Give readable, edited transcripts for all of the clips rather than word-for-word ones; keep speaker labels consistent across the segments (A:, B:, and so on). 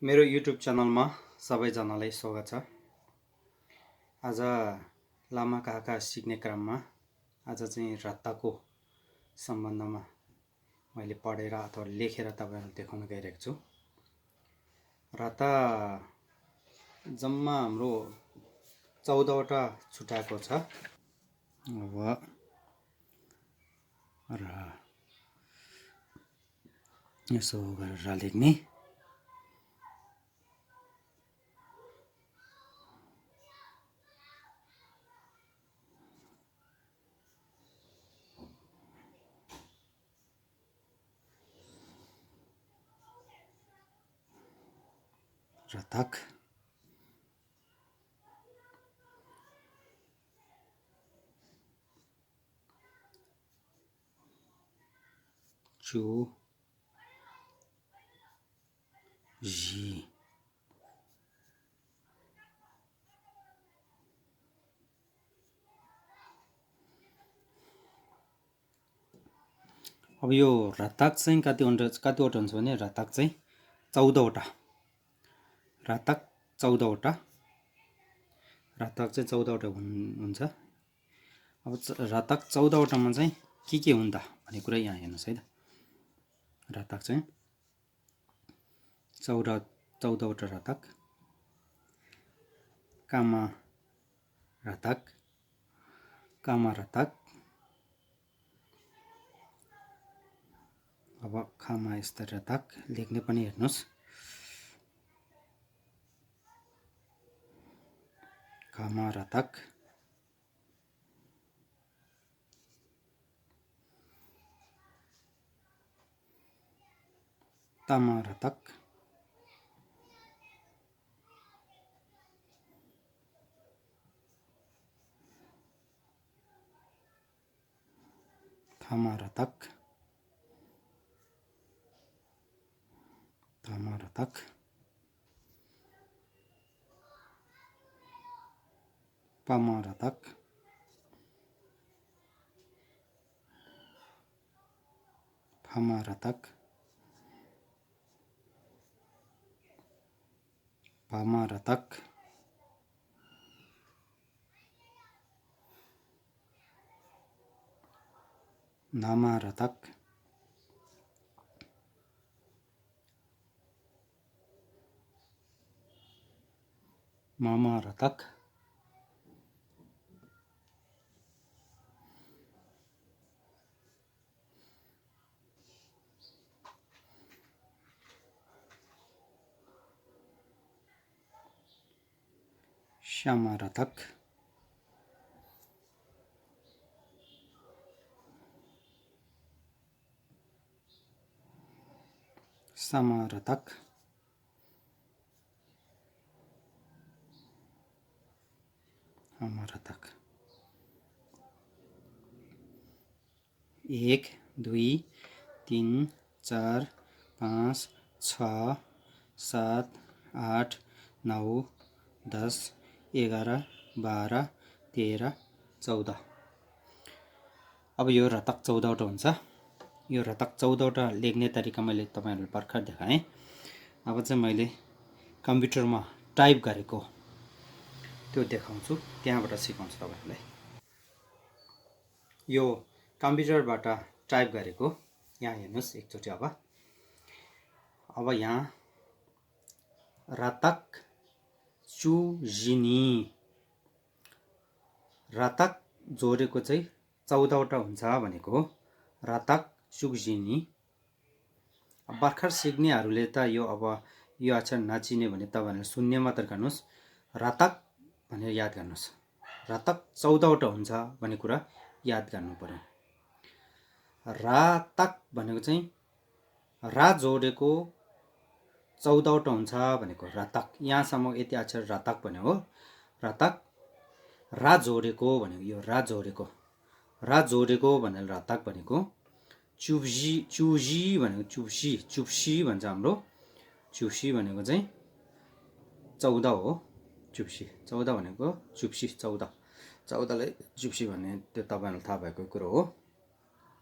A: मेरो युट्युब च्यानलमा सबैजनालाई स्वागत छ। आज लामा काका सिक्ने क्रममा आज चाहिँ रत्ताको सम्बन्धमा मैले पढेर अथवा लेखेर तपाईहरुलाई देखाउन गइरहेको छु। रत्ता जम्मा हाम्रो 14 वटा छुट्याएको छ। अब र यसो गरेर लेख्ने रतक चु जी अब यो रतक चाहिँ कतिवटा हुन्छ भने रतक चाहिँ 14 वटा रतक 14 वटा रतक चाहिँ 14 वटा हुन्छ। अब रतक 14 वटामा चाहिँ के हुन् त भन्ने कुरा यहाँ हेर्नुस् है त। रतक चाहिँ 14 वटा रतक कामा रतक अब खामा यस्ता रतक लेख्ने पनि हेर्नुस्। कामा रतक तामा रतक थामा रतक तामा रतक पामा रतक फामा रतक पामा रतक नामा रतक मामा रतक श्यामा रतक सामा रतक हामा रतक 1 2 3 4 5 6 7 8 9 10 11 12 13 14 अब यो रतक 14 वटा हुन्छ। यो रतक 14 वटा लेख्ने तरिका मैले तपाईहरुलाई भर्खर देखाएँ। अब चाहिँ मैले कम्प्युटरमा टाइप गरेको त्यो देखाउँछु, त्यहाँबाट सिकाउँछु तपाईहरुलाई। यो कम्प्युटरबाट टाइप गरेको यहाँ हेर्नुस् एकचोटी। अब यहाँ रतक चुजिनी रतक जोडेको चाहिँ 14 वटा हुन्छ भनेको हो। रतक चुजिनी भर्खर सिक्नेहरूले त यो अक्षर नचिने भने तपाईहरुले शून्य मात्र गर्नुस्। रतक भनेर याद गर्नुस्। रतक 14 वटा हुन्छ भन्ने कुरा याद गर्नु पर्यो। रतक भनेको चाहिँ रा जोडेको 14 वटा हुन्छ भनेको रतक। यहाँसम्म यति अक्षर रतक भन्ने हो। रतक रा जोडेको भनेको यो रा जोडेको भनेर रतक भनेको। चुजी भनेको चुप्सी भन्छ हाम्रो। चुप्सी भनेको चाहिँ 14 हो। चुप्सी 14 भनेको चुप्सी 14 लाई चुप्सी भन्ने त्यो तपाईहरुलाई थाहा भएको कुरो हो।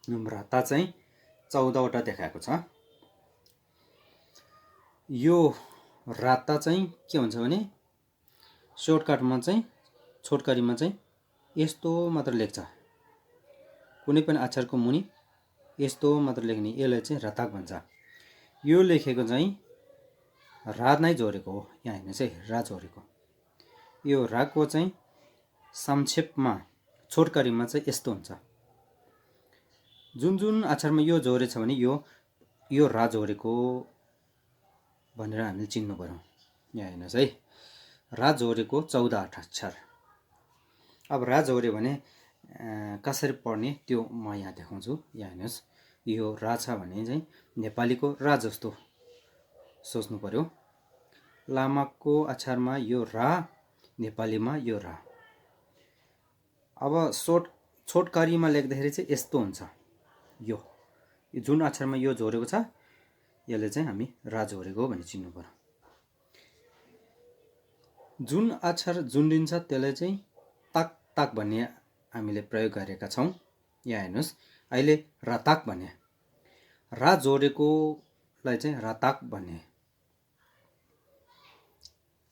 A: रत्ता चाहिँ 14 वटा देखाएको छ। यो राता चाहिँ के हुन्छ भने सर्टकटमा चाहिँ छोटकरीमा चाहिँ यस्तो मात्र लेख्छ, कुनै पनि अक्षरको मुनि यस्तो मात्र लेख्ने, यसलाई चाहिँ रताक भन्छ। यो लेखेको चाहिँ रा नै जोडेको हो, यहाँ हेर्नुहोस् है, रा जोडेको। यो राको चाहिँ संक्षेपमा छोटकरीमा चाहिँ यस्तो हुन्छ। जुन जुन अक्षरमा यो जोडेछ भने यो रा जोडेको भनेर हामीले चिन्नु पर्यो। यहाँ हेर्नुहोस् है, रा जोडेको 14 अक्षर। अब रा जोड्यो भने कसरी पढ्ने त्यो म यहाँ देखाउँछु। यहाँ हेर्नुहोस्, यो रा छ भने चाहिँ नेपालीको रा जस्तो सोच्नु पर्यो। लामाको अक्षरमा यो रा, नेपालीमा यो रा। अब छोटकरीमा लेख्दाखेरि चाहिँ यस्तो हुन्छ। यो जुन अक्षरमा यो जोडेको छ यसले चाहिँ हामी रा जोडेको हो भनेर चिन्नु पर्यो। जुन अक्षर जुन्डिन्छ त्यसलाई चाहिँ ताक ताक भन्ने हामीले प्रयोग गरेका छौँ। यहाँ हेर्नुहोस्, अहिले रताक भन्ने, रा जोडेकोलाई चाहिँ रताक भन्ने।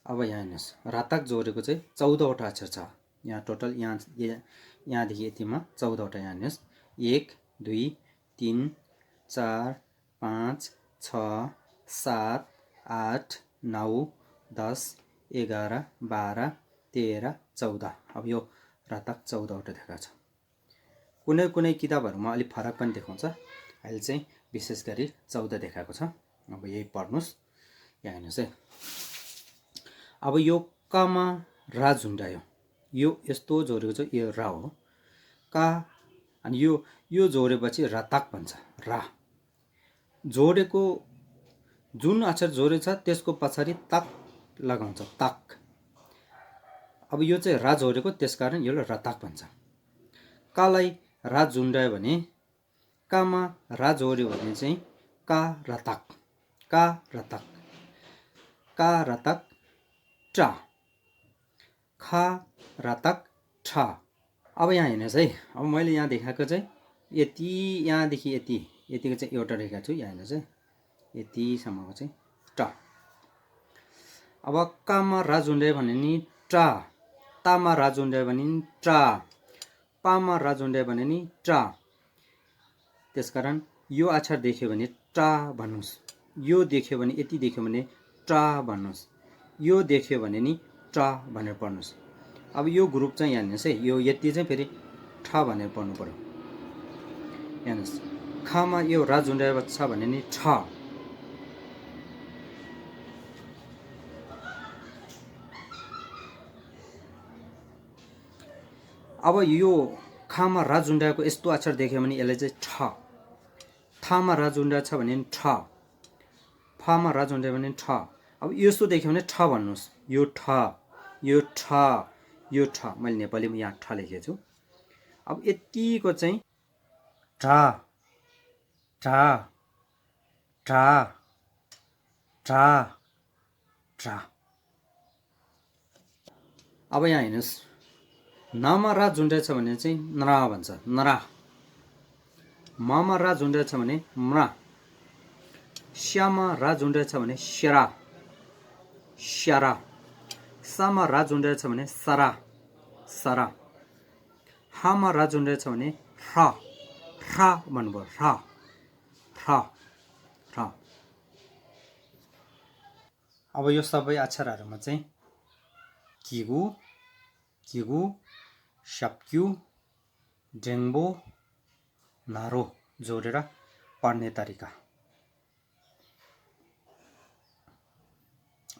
A: अब यहाँ हेर्नुहोस्, रताक जोडेको चाहिँ 14वटा अक्षर छ। यहाँ टोटल यहाँदेखि यतिमा 14वटा। यहाँ हेर्नुहोस्, 1 2 3 4 5 6 7 8 9 10 11 12 13 14। अब यो रताक 14वटा देखाएको छ। कुनै कुनै किताबहरूमा अलिक फरक पनि देखाउँछ, अहिले चाहिँ विशेष गरी 14 देखाएको छ। अब यही पढ्नुहोस्। यहाँ हेर्नुहोस् है, अब यो कामा रा झुन्डायो, यो यस्तो जोडेको छ, यो रा हो का। अनि यो जोडेपछि रताक भन्छ। रा जोडेको जुन अक्षर जोडेको छ त्यसको पछाडि ताक लगाउँछ, ताक। अब यो चाहिँ रा जोडेको, त्यसकारण यसलाई रताक भन्छ। कालाई रा झुन्डायो भने, कामा रा जोड्यो भने चाहिँ का रताक, का रताक, का रताक टा, खा रताक ठा। अब यहाँ हेर्नुहोस् है, अब मैले यहाँ देखाएको चाहिँ यति, यहाँदेखि यतिको चाहिँ एउटा देखाएको छु। यहाँ हेर्नुहोस् है, यतिसम्मको चाहिँ टा। अब कामा रा झुन्डायो भने नि टा, तामा रा झुन्डायो भने नि टा, पामा रा झुन्डायो भने नि टा। त्यसकारण यो अक्षर देख्यो भने टा भन्नुहोस्, यो देख्यो भने, यति देख्यो भने टा भन्नुहोस्, यो देख्यो भने नि टा भनेर पढ्नुहोस्। अब यो ग्रुप चाहिँ यहाँ हेर्नुहोस् है, यो यति चाहिँ फेरि ठा भनेर पढ्नु पर्यो। हेर्नुहोस्, खामा यो रा झुन्डाएको छ भने नि ठा। अब यो खामा रा झुन्डाएको यस्तो अक्षर देख्यो भने यसलाई चाहिँ ठा। थामा रा झुन्डाएको छ भने नि ठा, फामा रा झुन्डायो भने ठा। अब यस्तो देख्यो भने ठा भन्नुहोस्, यो ठा, यो ठा, यो ठा। मैले नेपालीमा यहाँ ठा लेखेको छु। अब यतिको चाहिँ ठा, ठा, ठा, ठा, ठा। अब यहाँ हेर्नुहोस्, नामा रा झुन्डाएको छ भने चाहिँ नरा भन्छ, नरा। मामा रा झुन्डाएको छ भने म्रा। श्यामा रा झुन्डाएको छ भने स्यारा, स्यारा। सामा रा झुन्डाएको छ भने सरा, सरा। हामा रा झुन्डाएको छ भने रा, रा भन्नुभयो, रा, रा, रा। अब यो सबै अक्षरहरूमा चाहिँ किगु, किगु, सक्यु, डेङ्बो, नारो जोडेर पढ्ने तरिका।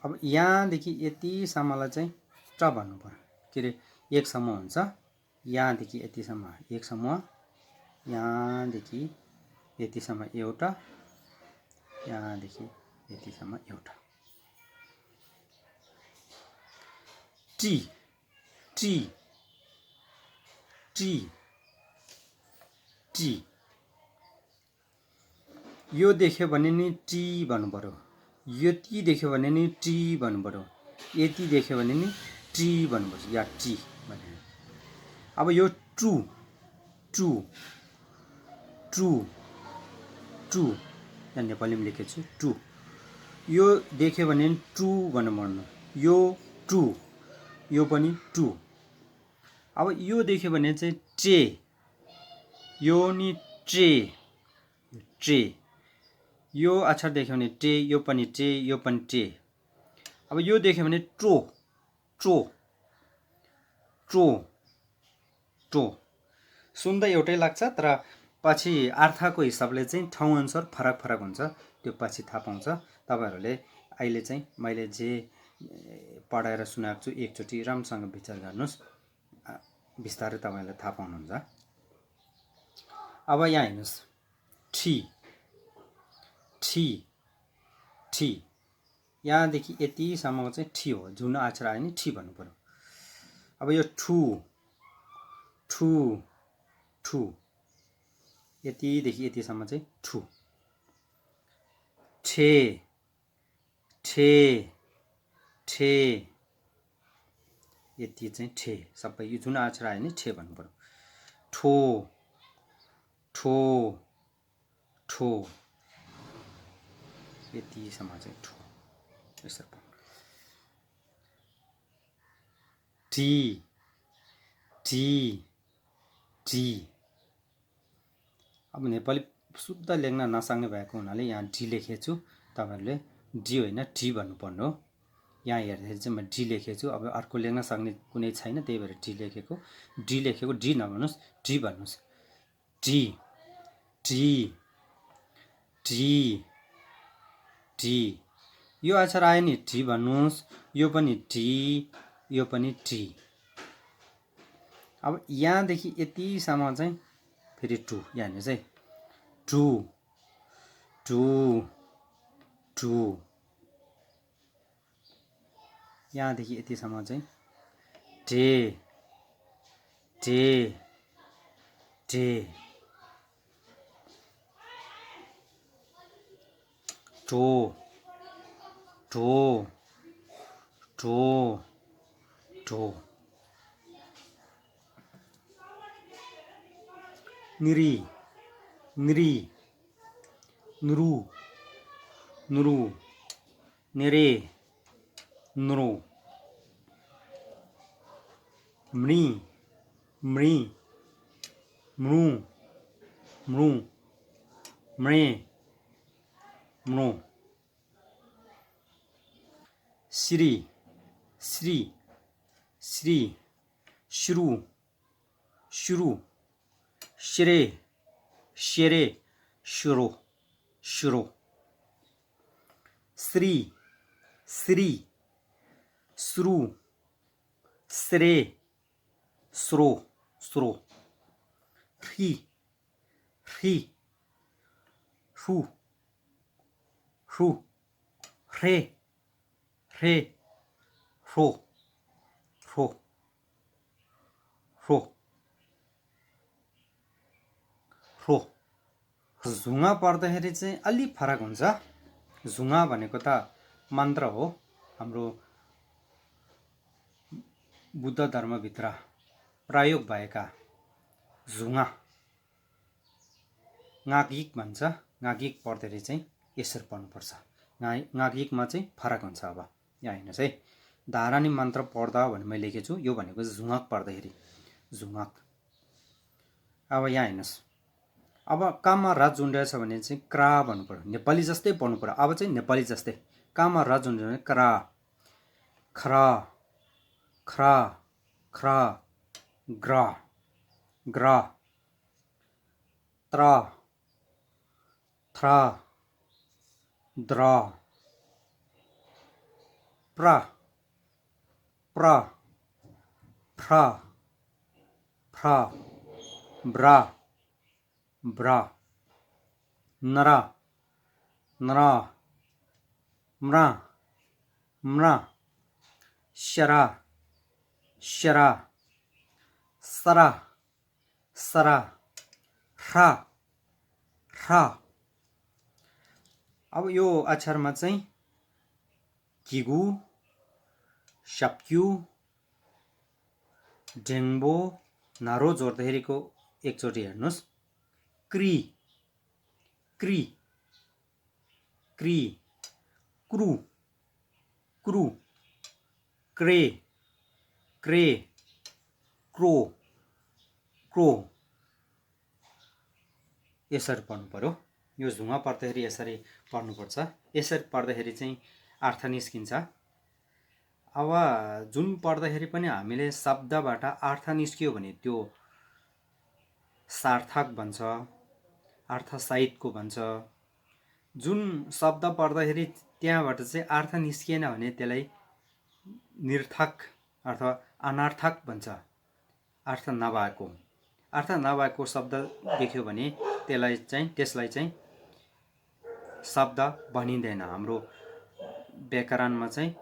A: अब यहाँदेखि यतिसम्मलाई चाहिँ ट भन्नु पर्यो। के अरे, एक समूह हुन्छ। यहाँदेखि यतिसम्म एक समूह, यहाँदेखि यतिसम्म एउटा, यहाँदेखि यतिसम्म एउटा। T, T, T, T. यो देख्यो भने नि टी भन्नु पर्यो, यति देख्यो भने नि टी भन्नु पर्यो, यति देख्यो भने नि टी भन्नुपर्छ, या टी भनेर। अब यो टु, टु, टु, टु। यहाँ नेपालीमा लेखेको छु, टु। यो देख्यो भने टु भनेर भन्नु यो टु यो पनि टु अब यो देख्यो भने चाहिँ टे यो नि ट्रे ट्रे यो अक्षर देख्यो भने टे यो पनि टे यो पनि टे अब यो देख्यो भने ट्रो ट्रो ट्रो ट्रो सुन्दा एउटै लाग्छ तर पछि अर्थको हिसाबले चाहिँ ठाउँ अनुसार फरक फरक हुन्छ त्यो पछि थाहा पाउँछ तपाईहरुले अहिले चाहिँ मैले जे पढाएर सुनाएको छु एकचोटी राम्रोसँग विचार गर्नुस् बिस्तारै तपाईहरुले थाहा पाउनुहुन्छ अब यहाँ हेर्नुस् ठी ठी ठी यहाँदेखि यतिसम्मको चाहिँ ठी हो जुन अक्षर आयो नि ठी भन्नु पर्यो अब यो ठु ठु ठु यतिदेखि यतिसम्म चाहिँ ठु ठे ठे ठे यति चाहिँ ठे सबै यो जुन अक्षर आयो नि ठे भन्नु पर्यो ठो ठो ठो यतिसम्म चाहिँ ठो यसरी पढ्नु टी टी टी अब नेपाली शुद्ध लेख्न नसक्ने भएको हुनाले यहाँ डी लेखेको छु तपाईहरुले डी होइन टी भन्नुपर्ने हो यहाँ हेर्दाखेरि चाहिँ म डी लेखेको छु अब अर्को लेख्न सक्ने कुनै छैन त्यही भएर डी लेखेको डी नभन्नुस् डी भन्नुस् डी डी डी डी यो अक्षर आयो नि डी भन्नुस् यो पनि डी यो पनि डी अब यहाँदेखि यतिसम्म चाहिँ फेरि टु यहाँ हेर्नुहोस् है टु टु टु यहाँदेखि यतिसम्म चाहिँ डे डे डे टो टो टो टो निरी निरी नुरु नुरु नेरे नुरु मृ मृ मृ मृ मृ मृ श्री श्री श्री श्रु श्रु श्रे श्रे शुरो शुरो श्री श्री श्रु श्रे श्रो श्रो ह्री ह्री ह्रु ह्रु ह्रे ह्रे ह्रो ह्रो ह्रो ह्रो झुङा पढ्दाखेरि चाहिँ अलि फरक हुन्छ झुङा भनेको त मन्त्र हो हाम्रो बुद्ध धर्मभित्र प्रयोग भएका झुङा गागिक भन्छ गागिक पढ्दाखेरि चाहिँ यसरी पढ्नुपर्छ गागिकमा चाहिँ फरक हुन्छ अब यहाँ हेर्नुहोस् है धारानी मन्त्र पढ्दा भने मैले लेखेको छु यो भनेको झुङाक पढ्दाखेरि झुङाक अब यहाँ हेर्नुहोस् अब काममा र जुन रहेछ भने चाहिँ क्रा भन्नु पर्यो नेपाली जस्तै पढ्नु पर्यो अब चाहिँ नेपाली जस्तै काममा र जुन भने क्रा खरा खरा खरा ग्रा ग्रा त्रा थ्रा द्रा प्रा प्रा फ्रा फ्रा ब्रा ब्रा नरा नरा म्रा म्रा शरा शरा सरा सरा ह्रा ह्रा अब यो अक्षरमा चाहिँ किगु शप्क्यु डेङ्बो नारो जोड्दाखेरिको एकचोटि हेर्नुस् क्री क्री क्री क्रू क्रू क्रे क्रे क्रो क्रो यसरी पढ्नु पर्यो। यो झुङ्गा पर्दाखेरि यसरी पढ्नुपर्छ। यसरी पढ्दाखेरि चाहिँ अर्थ निस्किन्छ। अब जुन पढ्दाखेरि पनि हामीले शब्दबाट अर्थ निस्कियो भने त्यो सार्थक भन्छ, अर्थसहितको भन्छ। जुन शब्द पढ्दाखेरि त्यहाँबाट चाहिँ अर्थ निस्किएन भने त्यसलाई निर्थक अथवा अनर्थक भन्छ। अर्थ नभएको शब्द देख्यो भने त्यसलाई चाहिँ शब्द भनिँदैन। हाम्रो व्याकरणमा चाहिँ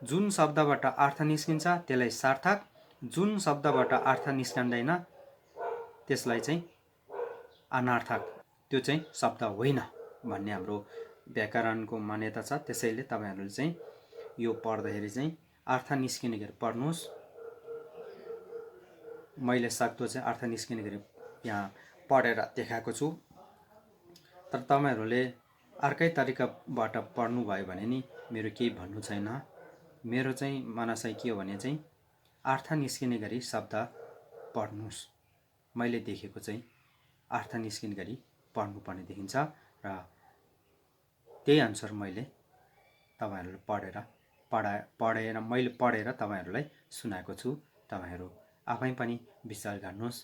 A: जुन शब्दबाट अर्थ निस्किन्छ त्यसलाई सार्थक, जुन शब्दबाट अर्थ निस्कँदैन त्यसलाई चाहिँ अनर्थक, त्यो चाहिँ शब्द होइन भन्ने हाम्रो व्याकरणको मान्यता छ। त्यसैले तपाईहरुले चाहिँ यो पढ्दाखेरि चाहिँ अर्थ निस्किने गरी पढ्नुस्। मैले सक्दो चाहिँ अर्थ निस्किने गरी यहाँ पढेर देखाएको छु। तर तपाईहरुले अर्कै तरिकाबाट पढ्नु भयो भने नि मेरो केही भन्नु छैन। मेरो चाहिँ मनसाय के हो भने चाहिँ अर्थ निस्किने गरी शब्द पढ्नुस्। मैले देखेको चाहिँ अर्थ निस्किने गरी पढ्नुपर्ने देखिन्छ र त्यही अनुसार मैले तपाईहरुले पढेर तपाईहरुलाई सुनाएको छु। तपाईहरु आफै पनि विचार गर्नुस्।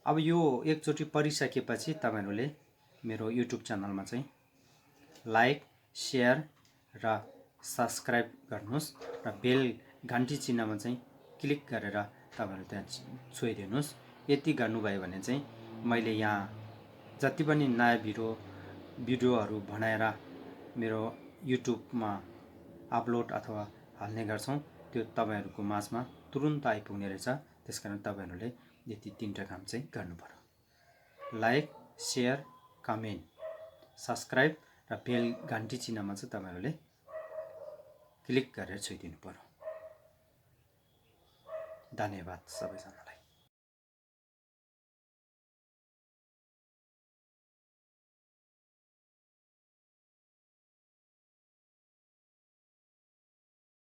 A: अब यो एकचोटी पढिसकेपछि तपाईहरुले मेरो युट्युब च्यानलमा चाहिँ लाइक, शेयर र सब्स्क्राइब गर्नुस् र बेल घण्टी चिन्हमा चाहिँ क्लिक गरेर तपाईहरु त्यहाँ छोइदिनुस्। यति गर्नुभयो भने चाहिँ मैले यहाँ जति पनि नयाँ भिडियोहरु बनाएर मेरो युट्युबमा अपलोड अथवा हाल्ने गर्छौं त्यो तपाईहरुको माझमा तुरुन्त आइपुग्ने रहेछ। त्यसकारण तपाईहरुले यति तीनटा काम चाहिँ गर्नुपर्छ। लाइक, शेयर, कमेन्ट, सब्स्क्राइब र बेल घण्टी चिन्हमा चाहिँ तपाईहरुले क्लिक गरेर छोइदिनु पर्यो। धन्यवाद सबैजनालाई।